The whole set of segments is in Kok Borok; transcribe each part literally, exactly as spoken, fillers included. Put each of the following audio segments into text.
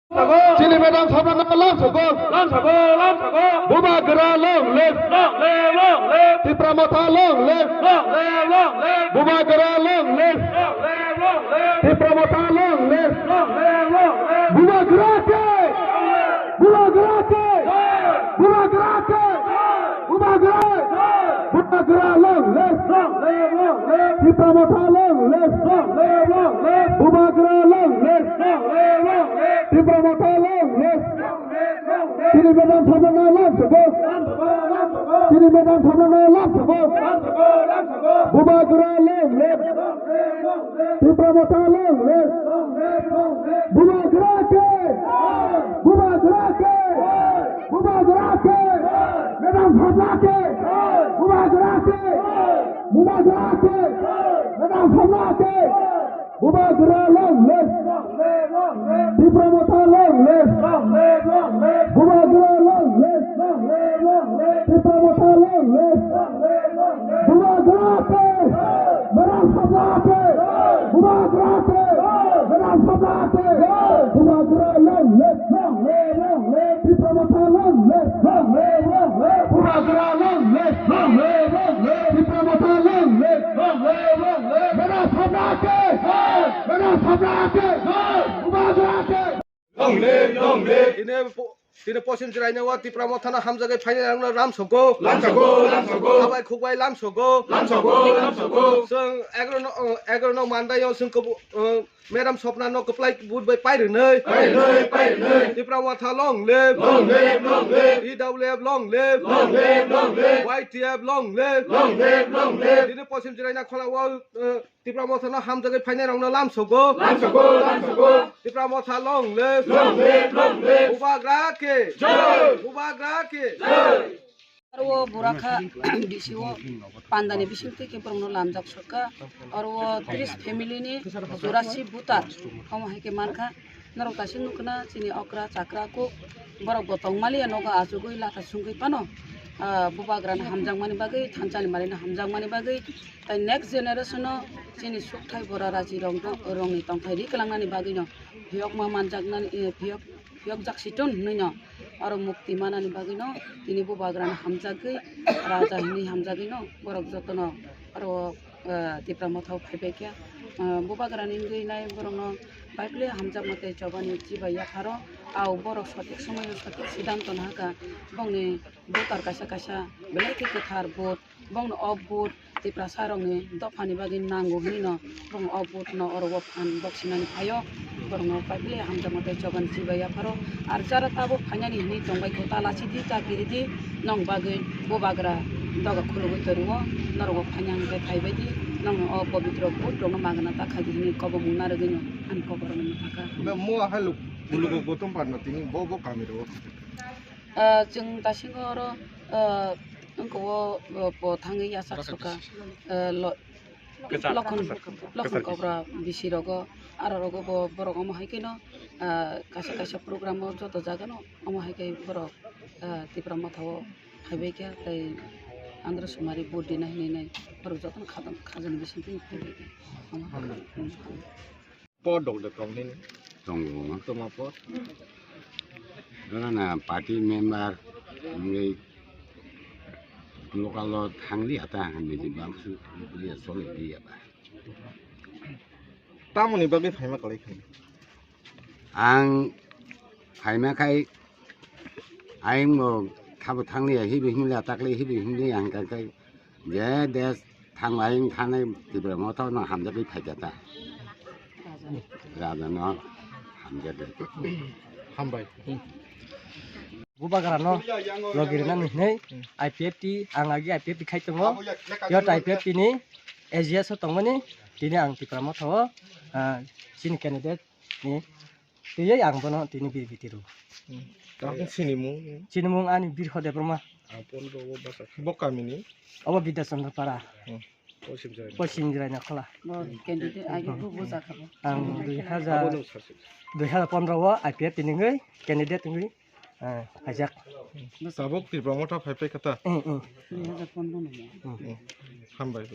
Chini madam sabrana lam sogok. Lam sogok, lam sogok. Bubagra long live. Long live, long live. Tipra Motha long live. Long live, long live. Bubagra long live. Long live, long live. Tipra Motha long live. Long live, long live. Bubagra ke. Bubagra ke. Bubagra ke. Bubagra. Bubagra long live. Long live, long live. Tipra Motha long live. Long live, long live. Bubagra long live. Long live, long live. Tipra Motha long live. Chini madam sabrana lam sogok. Chini madam sabrana lam sogok. Bubagra long live. Tipra Motha long live. Bubagra ke. Bubagra ke. Bubagra ke. Madam sabra ke. Bubagra ke. Bubagra ke. Madam sabra ke. Bubagra long live. Tipra Motha long live. Bubagra long live. Tipra Motha long live. Bubagra ke. Madam sabra ke. Bubagra ke. Madam sabra ke. Bubagra long live. Long live, long live. Tipra Motha long live. Long live, long live. Bubagra long live. Long live, long live. Tipra Motha long live. Long live, long live. Madam sabra ke. Madam sabra ke. Bubagra ke. Long live, long live. Tini po-, tini posim chwraino o Tipra Mothano hamjagwi phainai rokno lam sogo. Lam sogo, lam sogo. Habai khukbai lam sogo. Lam sogo, lam sogo. Chwng egarono, oh, egarono mandaio chwng kubu-, oh, Madam Swapnano kwplai vote bai pai rwnai. Pai rwnai, pai rwnai. Tipra Motha long live. Long live, long live. T W F long live. Long live, long live. Y T F long live. Long live, long live. Tini posim chwraino khwlao, eh, Tipra Mothano hamjagwi phainai rokno lam sogo. Lam sogo, lam sogo. Tipra Motha long live. Long live, long live. Bubagra ke. Jai. Bubagra ke. Jai. Aro o Burakha bisi o pandani bising twi khe borokno lamjak sokha. Aro o tris family ni churasi voter omo hai khe mankha. Norok kaisa nukna chini okra chakra kuk borok bo tongmaliya nogo achugwi latha sungwi phano, ah, Bubagrano hamjakmani bagwi, thansa ni manwino hamjakmani bagwi, tai next generation o chini sukthai bora raji rok no, rokni tongthai ri kwlangnani bagwino phiyokma manjaknani, eh, phiyok, phiyokjak siton hinwino oro mukti manani bagwino tini Bubagrano hamjagwi, raja hinwi hamjagwino borok jotono oro, eh, Tipra Mothao phaibaikha. Eh, Bubagrani wngwi nai borokno Bible hamjakma tei chobani chibai yapharo, au borok sothik somoio sothik siddhanto nahakha, bongni voter kaisa kaisa belai khe kwthar vote, bongno o vote Tiprasa rokni dophani bagwi nango hinwi no bongno o vote no oro o phan boksinani phaio, borokno Bible hamjakma tei chobani chibai yapharo, ar jara tabuk phainani hinwi tongbai kho, ta lachidi, ta kiridi, nong bagwi Bubagra doga khulugwi torio, norok o phaina hwnkhe phaibaidi, nongno o pobitro vote rokno magna ta khaidi hinwi kobomung narwgwino ani kokrokno nukha. Be mo hai luk-, mulugo gotom parno tini bo, bo kamiro. Ah, chwng dasingo oro, ah, wngkha o, o, bo thangwi yachak sokha, ah, lo-, Kwchak. Lokhon, Kwchak. Lokhon Kwchak. Kobra bisi rogo, aro rogo bo borok omo hai kheno, ah, kaisa kaisa program o joto jaga no omo hai khe borok, ah, Tipra Motha o phaibai kha tei Andhra Sumari vote dina hinwi nai borok jotono khajani bising twi phaibai kha. Omo hai khe. Hambai. Hmm. Por dok de kong nini. Tongo. Toma por. Dona na party member, wngwi local o thang liya ta, niji bangsu liya, solo liya ba. Tamoni bagwi phaima kwlai kha? Ang phaima khai, ayang bo thabo thang liya, hibi himliya, takle hibi himliya, ang kai kai. Je des thang lai thang nai Tipra Motha no hamjagwi phaikha ta. Raja no hamjagwi. Hambai. Bubagra no logi rina ni hinwi I P F T, ang agi I P F T khai tongo. Yot I P F T ni A G S o tongmani tini ang Tipra Motha o, ah, chini candidate ni twiwi ang bono tini biri biti rw. Hmm. Ang sinimung? Sinimung ani Birho Debbarma. Ang Pondro o basa. Bo kamini? Obo Bidya Chandra Para. Hmm. Posim Jirai. Posim Jirai Nakhola. Bo candidate agi bo bo jakha bo. Ang dui hajar, Abo no sasi. Dui hajar pondro o I P F T ni wngwi candidate wngwi, eh, phaijak. Tabuk Tipra Motha phai phai kha ta? Eh, eh. Dui hajar pondro no. Hmm. Hmm. Hambai.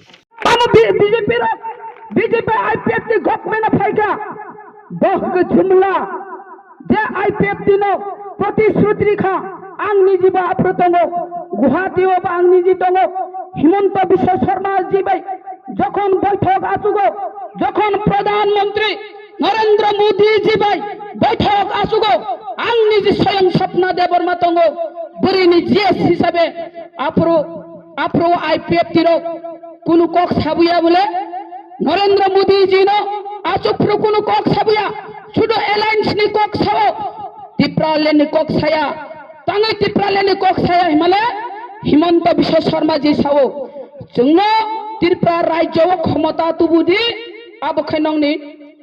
Tamo B-, B J P rok, B J P I P F T government a phaikha. Doh ke jumla. Je I P F T no protishruti rikha, ang niji bo aphuru tongo, Guwahati o bo ang niji tongo, Himanta Biswa Sarma ji bai jokhon boithok achugo, jokhon Pradhan Mantri Narendra Modi ji bai boithok achugo, ang niji soyang Sapna Debbarma tongo, bwrwini G S hisabe aphuru, aphuru I P F T rok kunu kok sabuya bole, Narendra Modi ji no achuk phuru kunu kok sabuya, sudu alliance ni kok sao, Tipraland ni kok saya, tangwi Tipraland ni kok saya himale Himanta Biswa Sarma ji sao, chwngno Tripura rajyo o khomota tubudi, abo khe nongni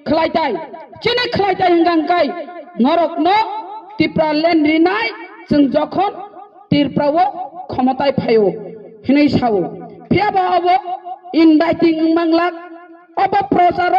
khlaitai, chini khlaitai hingkha hingkai norokno Tipraland rinai chwng jokhon Tripura o khomotai phaio hinwi sao. Phiya ba obo indicting wngmanglak, obo prochar